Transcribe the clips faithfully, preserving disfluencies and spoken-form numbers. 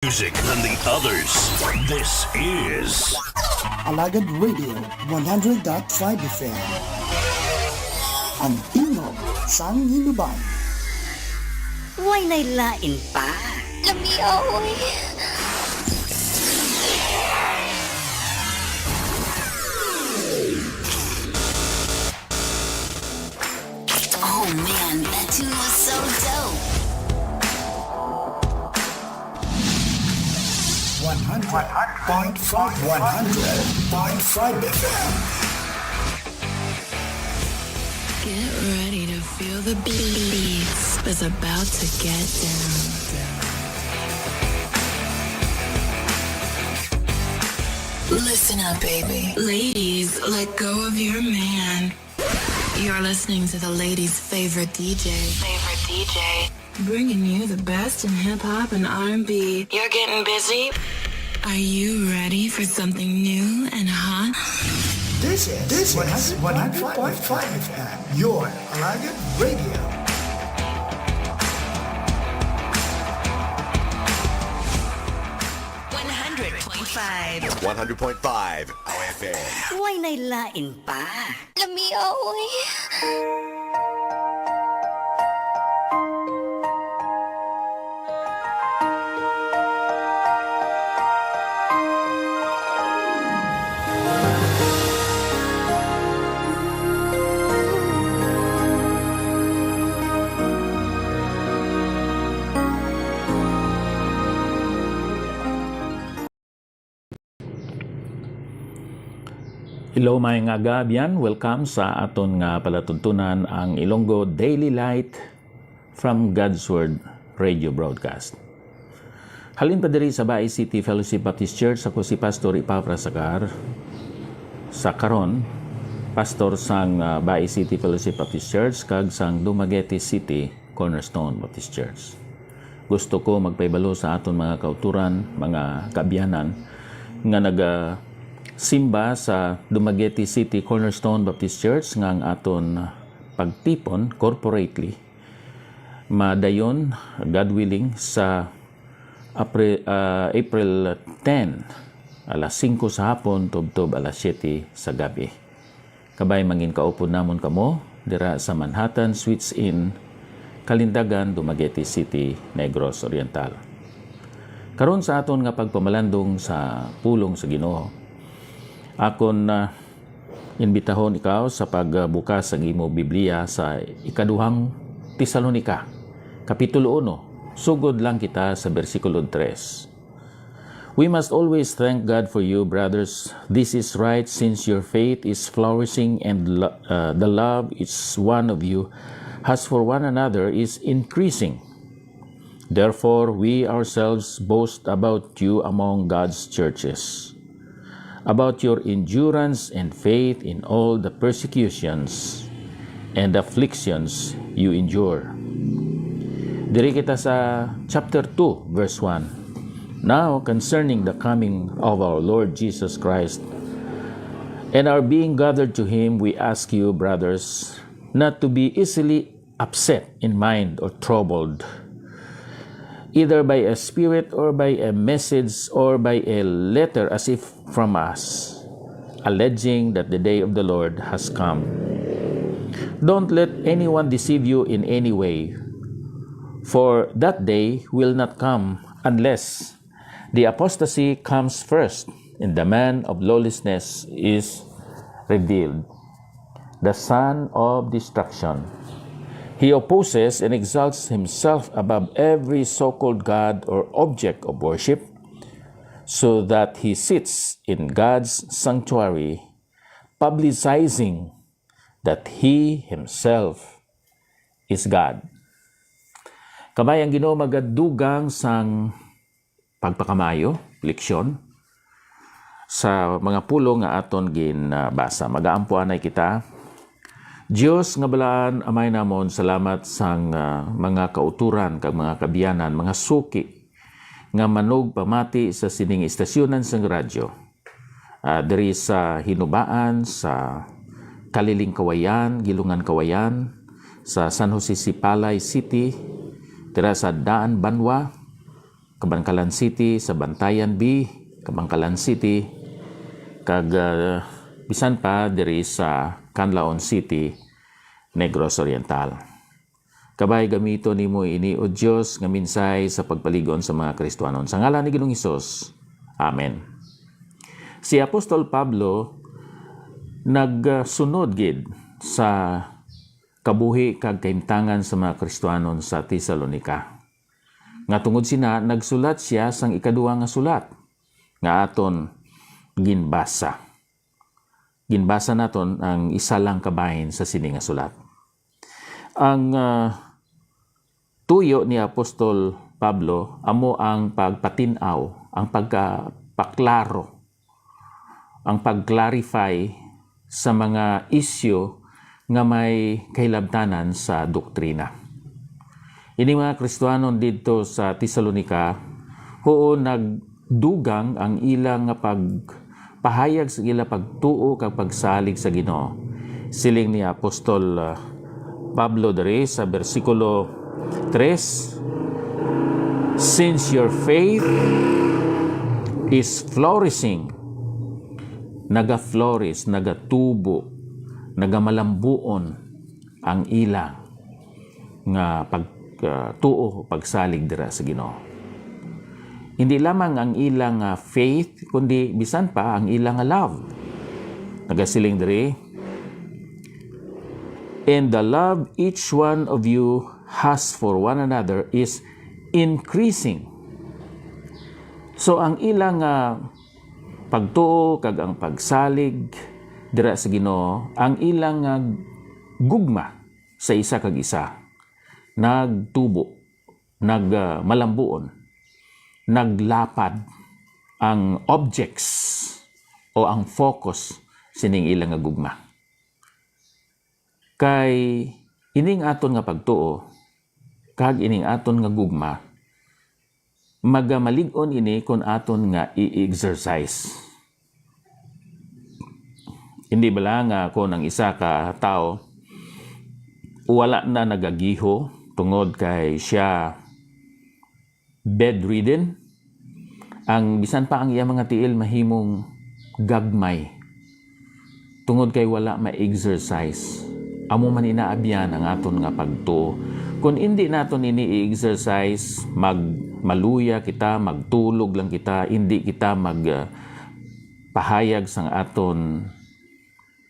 music than the others. This is Alagad Radio one hundred dot five F M. Ang tingog sang Hinubay. Way na'y lain pa. Lamia, oy. Oh man, that tune was so dope. One hundred point five, one hundred point five F M. Get ready to feel the beats. It's about to get down. Listen up, baby. Ladies, let go of your man. You're listening to the ladies' favorite D J. Favorite D J. Bringing you the best in hip hop and R and B. You're getting busy? Are you ready for something new and hot? This is, this is one hundred point five F M, your Alagad Radio. One hundred point five. One hundred point five O F M. Way na'y lain pa. Lamia, oy. Hello, mga kaabyan. Welcome sa aton nga palatuntunan, ang Ilonggo Daily Light from God's Word Radio Broadcast. Halin pa diri sa Bai City Fellowship Baptist Church, ako si Pastor Epafras Agar. Sa karon, pastor sang, ah, Bai City Fellowship Baptist Church kag sang Dumaguete City Cornerstone Baptist Church. Gusto ko magpahibalo sa aton mga kauturan, mga kaabyanan nga nagasimba sa Dumaguete City Cornerstone Baptist Church nga ang aton pagtipon corporately madayon, God willing, sa Apri-, ah, April ten, alas singko sa hapon tubtob alas siyete sa gab-i. Kabay, manginkaupod namon kamo dira sa Manhattan Suites Inn, Kalindagan, Dumaguete City, Negros Oriental. Karon sa aton nga pagpamalandong sa pulong sa Ginoo, akon, ah, imbitahon ikaw sa pagbukas sang imo Biblia sa Ikaduhang Tesalonica, Kapitulo uno. Sugod lang kita sa bersikulo tres. We must always thank God for you, brothers. This is right, since your faith is flourishing and lo-, uh, the love each one of you has for one another is increasing. Therefore, we ourselves boast about you among God's churches, about your endurance and faith in all the persecutions and afflictions you endure. Diri kita sa chapter two, verse one. Now, concerning the coming of our Lord Jesus Christ and our being gathered to him, we ask you, brothers, not to be easily upset in mind or troubled, either by a spirit or by a message or by a letter as if from us, alleging that the day of the Lord has come. Don't let anyone deceive you in any way, for that day will not come unless the apostasy comes first, and the man of lawlessness is revealed, the son of destruction. He opposes and exalts himself above every so-called god or object of worship, so that he sits in God's sanctuary, publicizing that he himself is God. Kabay, ang Ginoo magadugang sang pagpakamaayo, leksyon, sa mga pulong nga aton ginbasa. Magaampo anay kita. Dios nga balaan, Amay namon, salamat sang, ah, mga kauturan kag mga kaabyanan, mga suki nga manugpamati sa sining istasyonan sang radyo, ah, diri sa Hinubaan, sa Kaliling Kawayan, Gilungan Kawayan, sa San Jose Sipalay City, dira sa Daan Banwa, Kabankalan City, sa Bantayan B, Kabankalan City, kag, ah, bisan pa diri sa Canlaon City, Negros Oriental. Kabay gamiton nimo ini, O Dios, nga mensahe sa pagpalig-on sa mga Kristiyanon. Sa ngalan ni Ginoong Hesus. Amen. Si Apostol Pablo nagsunod gid sa kabuhi kag kahimtangan sa mga Kristiyanon sa Tesalonica, nga tungod sina nagsulat sia sang ikaduha nga sulat nga aton ginbasa. Ginbasa naton ang isa lang ka bahin sa sini nga sulat. Ang, ah, tuyo ni Apostol Pablo amo ang pagpatin-aw, ang pagpaklaro, ang pag-clarify sa mga isyu nga may kahilabtanan sa doktrina. Ini mga Kristiyanon didto sa Tesalonica, huon nagdugang ang ila nga pagpahayag sa ila pagtuo kag pagsalig sa Ginoo. Siling ni Apostol, ah, Pablo diri sa bersikulo tres, "Since your faith is flourishing," naga-flourish, nagatubo, nagamalambuon ang ila nga pag, ah, tuo, pagsalig dira sa Ginoo. Hindi lamang ang ila nga faith, kundi bisan pa ang ila nga love. Nagasiling diri, "And the love each one of you has for one another is increasing." So, ang ila nga pagtuo kag ang pagsalig dira sa Ginoo, ang ila nga gugma sa isa kag isa nagtubo, nag, ah, malambuon, naglapad ang objects o ang focus sining ila nga gugma. Kay ining aton nga pagtuo kag ining aton nga gugma, magamalig-on ini kon aton nga i-exercise. Hindi bala nga kon ang isa ka tawo wala na nagagiho tungod kay siya bedridden, ang bisan pa ang iya mga tiil mahimong gagmay tungod kay wala ma-exercise. Amo man inaabyan ang aton nga pagtuo. Kung indi naton ini i-exercise, magmaluya kita, magtulog lang kita, indi kita mag, ah, pahayag sang aton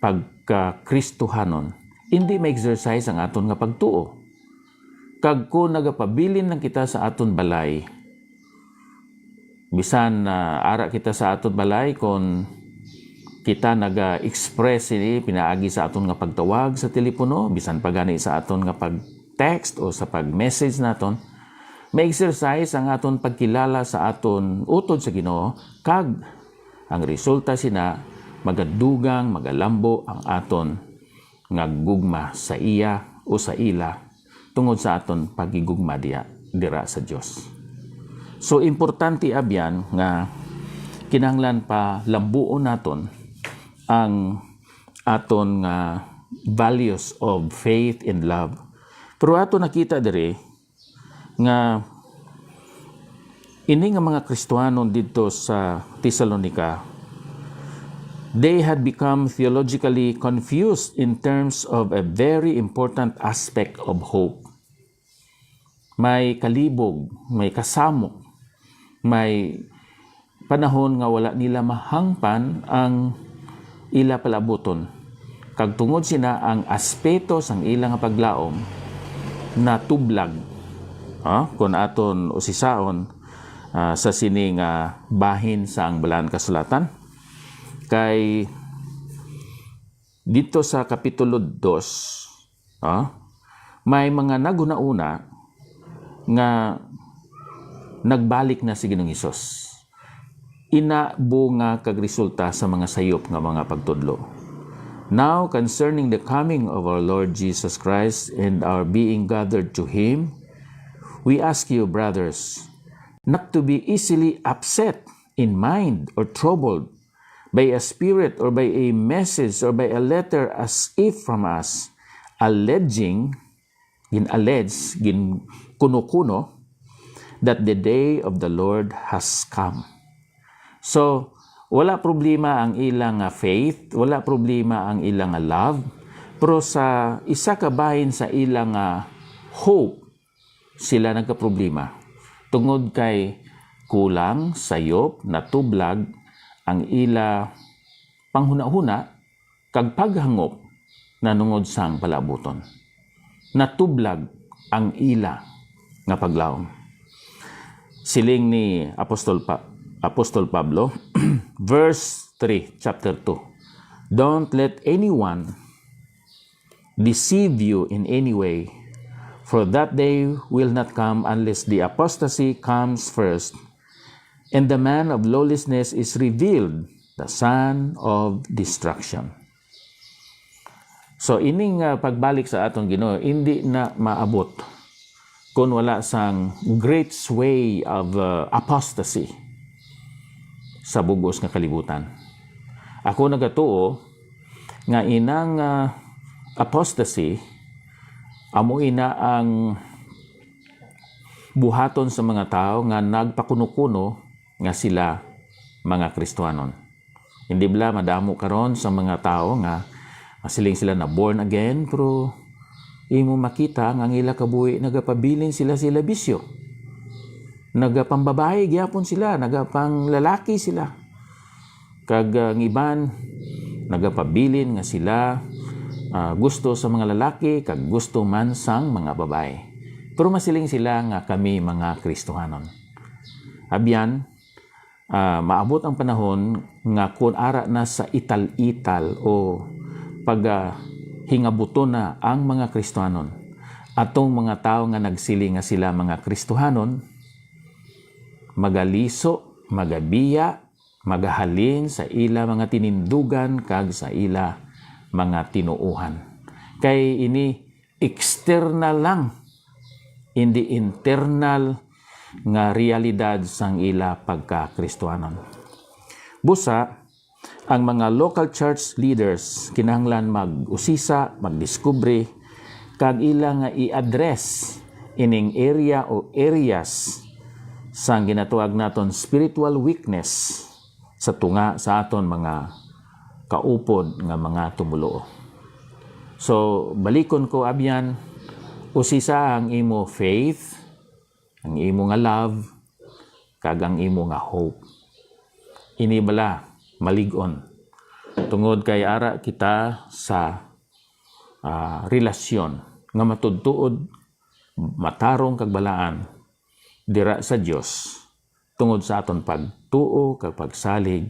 pagka-Kristohanon, indi ma-exercise ang aton nga pagtuo. Kag kon nagapabilin lang kita sa aton balay, bisan, ah, ara kita sa aton balay, kon kita naga-express ini pinaagi sa aton nga pagtawag sa telepono, bisan pa gani sa aton nga pag-text o sa pag-message naton, ma-exercise ang aton pagkilala sa aton utod sa Ginoo, kag ang resulta sina magadugang, magalambo ang aton nga gugma sa iya o sa ila tungod sa aton paghigugma diya, dira sa Dios. So, importante abyan nga kinahanglan pa lambuon naton ang aton nga values of faith and love. Pero ato nakita diri nga ini nga mga Kristiyanon didto sa Tesalonica, they had become theologically confused in terms of a very important aspect of hope. May kalibog, may kasamok, may panahon nga wala nila mahangpan ang ila palabuton, kag tungod sina ang aspeto sang ila nga paglaom natublag, ah, kon aton usisaon, ah, sa sini nga bahin sang Balaan Kasulatan. Kay dito sa Kapitulo dos, ah, may mga naghunahuna nga nagbalik na si Ginoong Hesus. Ina bunga kag resulta sa mga sayop nga mga pagtudlo. Now, concerning the coming of our Lord Jesus Christ and our being gathered to Him, we ask you, brothers, not to be easily upset in mind or troubled by a spirit or by a message or by a letter as if from us, alleging, gin-allege, gin-kuno-kuno, that the day of the Lord has come. So, wala problema ang ila nga faith, wala problema ang ila nga love, pero sa isa ka bahin sa ila nga hope, sila nagkaproblema. Tungod kay kulang, sayop, natublag ang ila panghunahuna kag paghangop nanungod sang palaabuton. Natublag ang ila nga paglaom. Siling ni Apostol Pa-, Apostol Pablo, verse three, chapter two, "Don't let anyone deceive you in any way, for that day will not come unless the apostasy comes first, and the man of lawlessness is revealed, the son of destruction." So, ining, ah, pagbalik sa aton Ginoo, hindi na maabot kung wala sang great sway of, ah, apostasy sa bug-os nga kalibutan. Ako nagatuo nga inang, ah, apostasy amo ina ang buhaton sa mga tawo nga nagpakuno-kuno nga sila mga Kristiyanon. Hindi bala madamo karon sa mga tawo nga masiling sila na born again, pero imo makita nga ang ila kabuhi nagapabilin sila sila bisyo. Nagapambabayi gyapon sila, nagapanglalaki sila. Kag, ah, ang iban nagapabilin nga sila, ah, gusto sa mga lalaki kag gusto man sang mga babayi. Pero masiling sila nga kami mga Kristohanon. Abyan, ah, maabot ang panahon nga kun ara na sa ital-ital o pagahingabuton na ang mga Kristohanon, atong mga tawo nga nagsiling nga sila mga Kristohanon, magaliso, magabiya, magahalin sa ila mga tinindugan kag sa ila mga tinuohan. Kay ini external lang, hindi internal nga realidad sang ila pagka-Kristohanon. Busa, ang mga local church leaders kinahanglan mag-usisa, magdiskubre, kag ila nga i-address ining area o areas sang ginatuag naton spiritual weakness sa tunga sa aton mga kaupod nga mga tumoluo. So, balikon ko, abyan, usisa ang imo faith, ang imo nga love, kag ang imo nga hope. Ini bala malig-on, tungod kay ara kita sa, ah, relasyon nga matudtuod, matarong kag balaan dira sa Dios tungod sa aton pagtuo kag pagsalig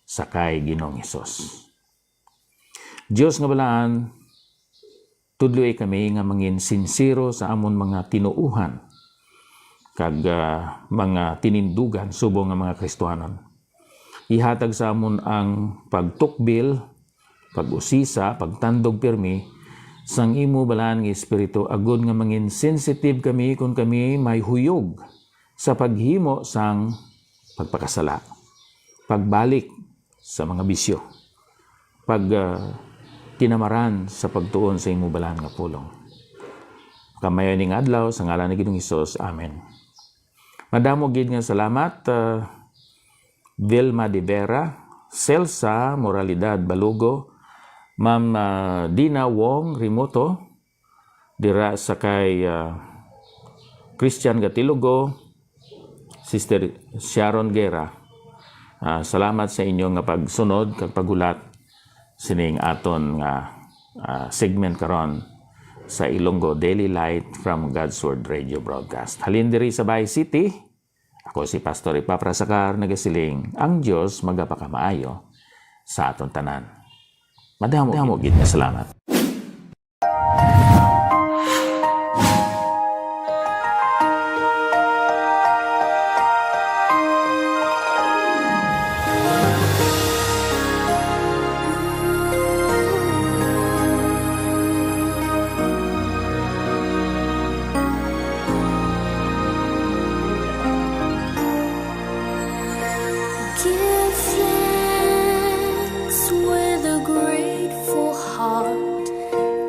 sa kay Ginoong Hesus. Dios nga balaan, tudloi kami nga mangin sinsero sa amon mga tinuohan kag, ah, mga tinindugan subong nga mga Kristohanon. Ihatag sa amon ang pagtukbil, pag-usisa, pagtandog pirmi sang imo balaan nga Espiritu, agod nga mangin sensitive kami kon kami may huyog sa paghimo sang pagpakasala, pagbalik sa mga bisyo, pag, ah, tinamaran sa pagtuon sa imo balaan nga pulong. Kamay ning adlaw, sa ngalan ni Ginoong Hesus. Amen. Madamo gid nga salamat, ah, Vilma de Vera, Celsa Moralidad Balugo, Ma'am, ah, Dina Wong Rimoto, dira sa kay, ah, Christian Gatilogo, Sister Sharon Guerra. Ah, salamat sa inyo nga pagsunod kag paghulat sining aton nga, ah, segment karon sa Ilonggo Daily Light from God's Word Radio Broadcast. Halin diri sa Bay City, ako si Pastor Epafras Acar, nagasiling, ang Dios magapakamaayo sa aton tanan. Madamo gid nga salamat.